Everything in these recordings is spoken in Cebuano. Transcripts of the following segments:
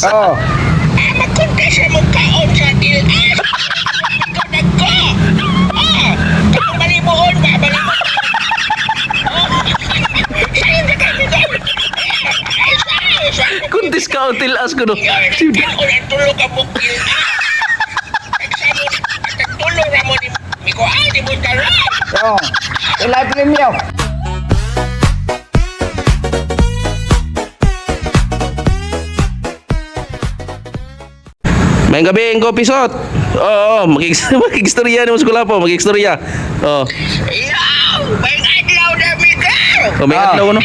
Oh. Ah, magkontest mo kaon sa tilas. Ikaw nagko. Ah, kung malimuon ba, malimuon. Oh, sayo na kami ko. Ay, sayo, sayo. Kuntis ka o tilas ko no. Yun, ako ng tulog ang bukil. Nagsamo, nagtulog na mo ni Miko, ay, di mo taray. Oh. Pilay premyo. May gabi ko pisot. Oo, oh, makigstorya ni mo sa kulapo, makigstorya. Oo. Yo, may adlaw na, Miko. Oh, may Ah. adlaw no.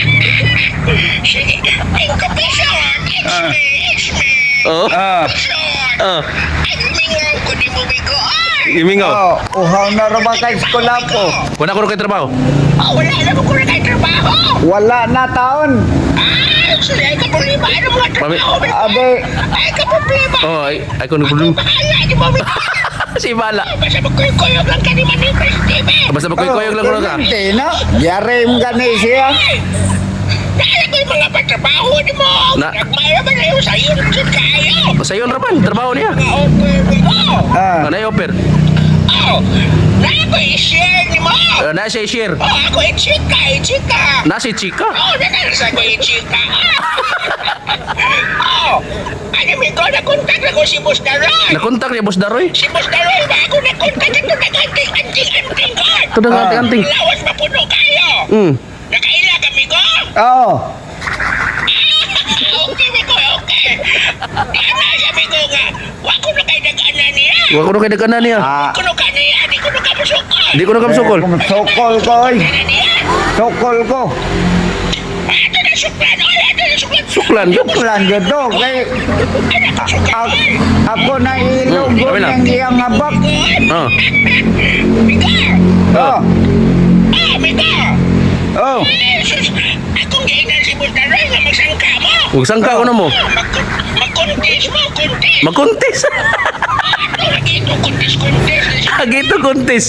Sige, ay, kapisot. It's me, it's me. Oo. Ah. Pisot. Ah, Ay, mingaw ko di mo, Miko. Ay, gimingaw. Oh, uhaw na ra ba kay eskwela po? Wala ko kay trabaho. oh, wala na mo ko na kay trabaho. Wala na taon. Ah, sige, ay, kaproblema. Ano mga trabaho, Miko? Abe, Ay, kaproblema. Oh, ay ko problema. Bahala, di mo, Miko. Si bala. Basta magkuyog-kuyog lang ka ni Manny Chris TV. Basta magkuy-kuyog lang ko ka. Hindi na. Yari mo gani siya. Naala ko yung mga patrabaho ni mo. Na- Nagmaya ba na yun sa'yo? Nagsun kayo. Sayon ra man trabaho niya. Mga offer mo. Ah. Ano ay offer? Oh, naa ko i-share ni mo. Na siya i-share. Oh, ako i-chika, i-chika. Na si Chika. Oh, nakarasa ko i-chika. Oh, ano mi ko, nakontak na ko si Boss Daroy. Nakontak niya Boss Daroy. Si Boss Daroy ba ako nakontak ito nag-anting, anting, anting ko. Ito na Ah. anting. Lawas mapuno kayo. Nakaila kami ko. Oh. Okay, Miko, okay. Ana siya, Miko, nga. Wa ko na kay nag-ana niya. Wa ko na kay nagkana niya. Ah. Kuno ka niya, di ko na ka musukol. Di ko na kamsukol. Eh, Sukol ko, oy. Ana niya. Sukol ko. Ato na suklan, oy, ato na suklan. Suklan yun. Suklan jud to kay Ana ko suklan, oy. ako na ilog Kami na. ng iyang abak. Ah. Miko, Oh. ah, Miko. Oh. Eh, sus, akong giingnan si Boss Daroy nga magsangka mo. Huwag sangka ko na mo. Ah, Magkontes mo, kontes. Makuntis. Ato lagi ito, kontes, kontes. Agito kuntis.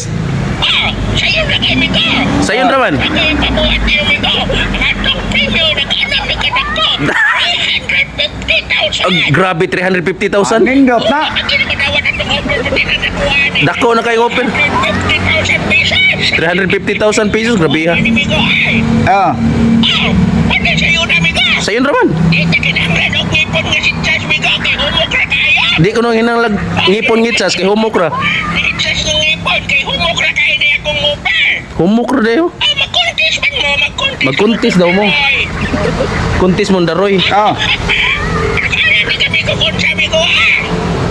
Ah, sayo na kay Miko. Sayon ra man. Ako yung pabuhat niyo, Miko. Ang atong premyo, nag-anam ni kadako. 350,000. Ah, grabe 350,000. Nindot na. Ang ginawa na itong offer, pati na nakuha ni. Dako na kayong open. 350,000 pesos. 350,000 pesos grabe ha. Ni Miko, ay. Oh. Oh, pati sa'yo na, Miko. Sayon ra man. Di ta kinahanglan og ngipon nga si Chas, Miko, kay humok ra kayo. Di ko nang hinanglag ngipon ngitsas kay humok ra. Di Chas ng ngipon, kay humok ra kayo na akong offer. Humok ra dayo. Oh, magkuntis man mo, magkuntis. Magkuntis daw mo. Ay. Kuntis mo daroy. Oh. Ano ni kami ko kung sabi ko ha?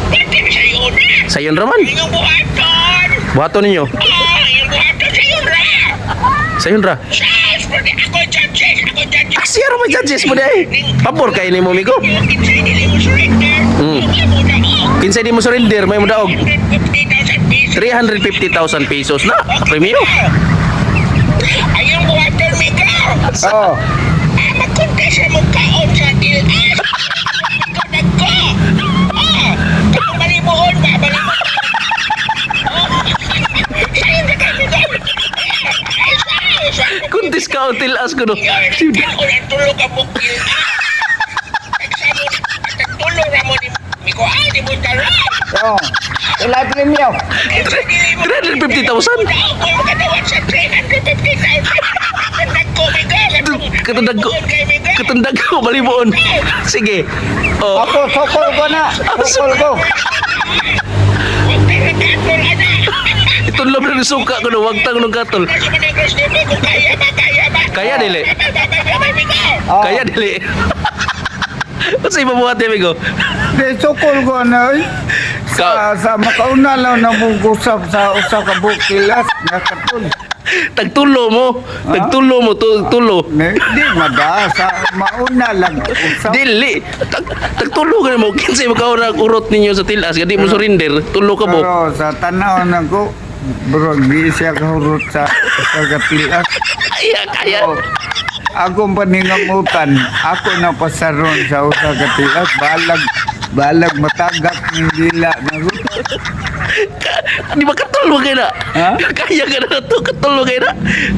Pati sa iyo na. Sayon ra man. Iyong buhaton. Buhaton ninyo. Oh, iyong buhaton sa iyo ra. Sayon ra. Sas, pati ako judges, ako judges. Ah, siya ra may judges mo day. Pabor kay nimo migo. Yung kinsay dili mo surrender. Yung mo na oh. Kinsay di mo surrender may mo daog. 350,000 pesos. 350,000 pesos na premyo. Ayong buhaton, Miko. Oh. Ah, magkontest mo kaon sa tilas. Ikaw nagko. Ah, kung malimuon ba, malimuon. Oh, sayo na kami ko. Ay, sayo, sayo. Kuntis ka o tilas ko no. Yun, ako ng tulog ang bukil. Nagsamo, nagtulog na mo ni Miko, ay, di mo taray. Oh. Pilay premyo. 350,000? Ako makadawat sa 350,000. Nagko, Miko. Katundag ko. Katundag ko malimuon. Sige. Oh. Ako sukol ko na. Sukol ko. Huwag tayo nagkatol, anak. Itulom na ni suka ko no, wag tang nung katol. Nasa mga Negros TV, kung kaya ba, kaya ba? Kaya dili. Babay, babay, babay, Miko. Oh. Kaya dili. Unsa ipabuhat ni amigo? Di sukol ko na oy. Ka Sa makauna lang na mong usap sa usa ka bukilas nga katul. tagtulo mo, tagtulo mo, tulo. Ne, di mada sa mauna lang usap. Dili. Tagtulo ka mo kinsay makauna ang urot ninyo sa tilas, di mo surrender, tulo ka mo. Pero sa tanaw na ko, bro, di siya kahurot sa sa katilas. Kaya kaya. So, akong paningamutan, ako na pasaron sa usa ka tilas, balag balag matagak ng dila na ko. Di ba katulo kay na? Ha? Kaya ka na to, katulo kay na.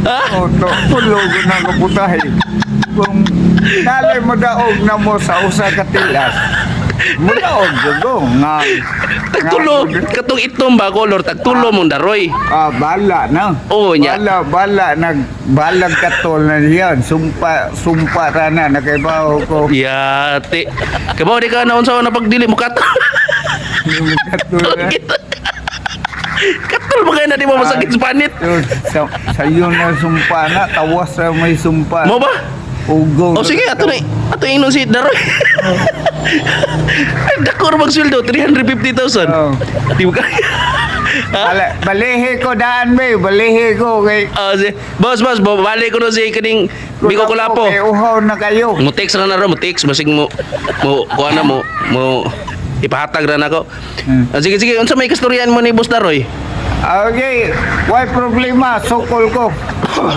Ha? O, to, tulo ko na kaputahe. Kung nalay mo daog na mo sa usa ka tilas, Mulaog jud ko nga. Tagtulo, katong itom ba color, tagtulo mong daroy. Ah, bala na. Oo, nya. Bala, bala, nag, balag katol na niyan. Sumpa, sumpa ra na, nakaibaw ko. Yate. Kabaw di ka na unsa na pagdili mo katol. Katol na. Katol ba kayo na di mo masakit sa panit? Yun, sa iyo na sumpa na, tawas sa may sumpa. Mo ba? Ugo. O sige, ato na ato ingnon si Daroy. Ay, dako ra magsweldo, 350,000. Oo. Di mo kaya. Ha? Balehe ko daan be, balehe ko kay Ah, si, boss, boss, balik ko na si kaning Biko Kulapo. Kay uhaw na kayo. Mo text ra na ro, mo text basig mo mo kuha na mo mo ipahatag ra nako. Ah, sige sige, unsa may kastoryan mo ni Boss Daroy? Okay, why problema, sukol ko.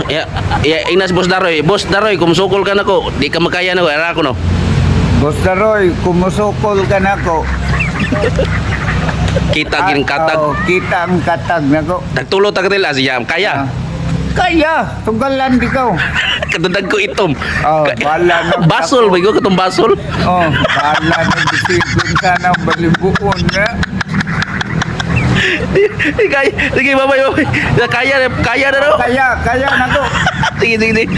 Ya, ya inas Boss Daroy. Boss Daroy, kung sukol ka nako, di ka makaya nako, ara ko no. Boss Daroy, kumusukol ka nako. Kita gin katag. Oh, kita ang katag nako. Tagtulo ta katil siya, kaya. Ah. Kaya, tugalan di ko. Katudag ko itom. Oh, bala na. Basol ba ko katong basol? Oh, bala na bisigon sana balibuon na. Di kaya. Sige, bye bye. Bye. Kaya kaya na raw. Kaya, kaya nako. Sige, sige, sige.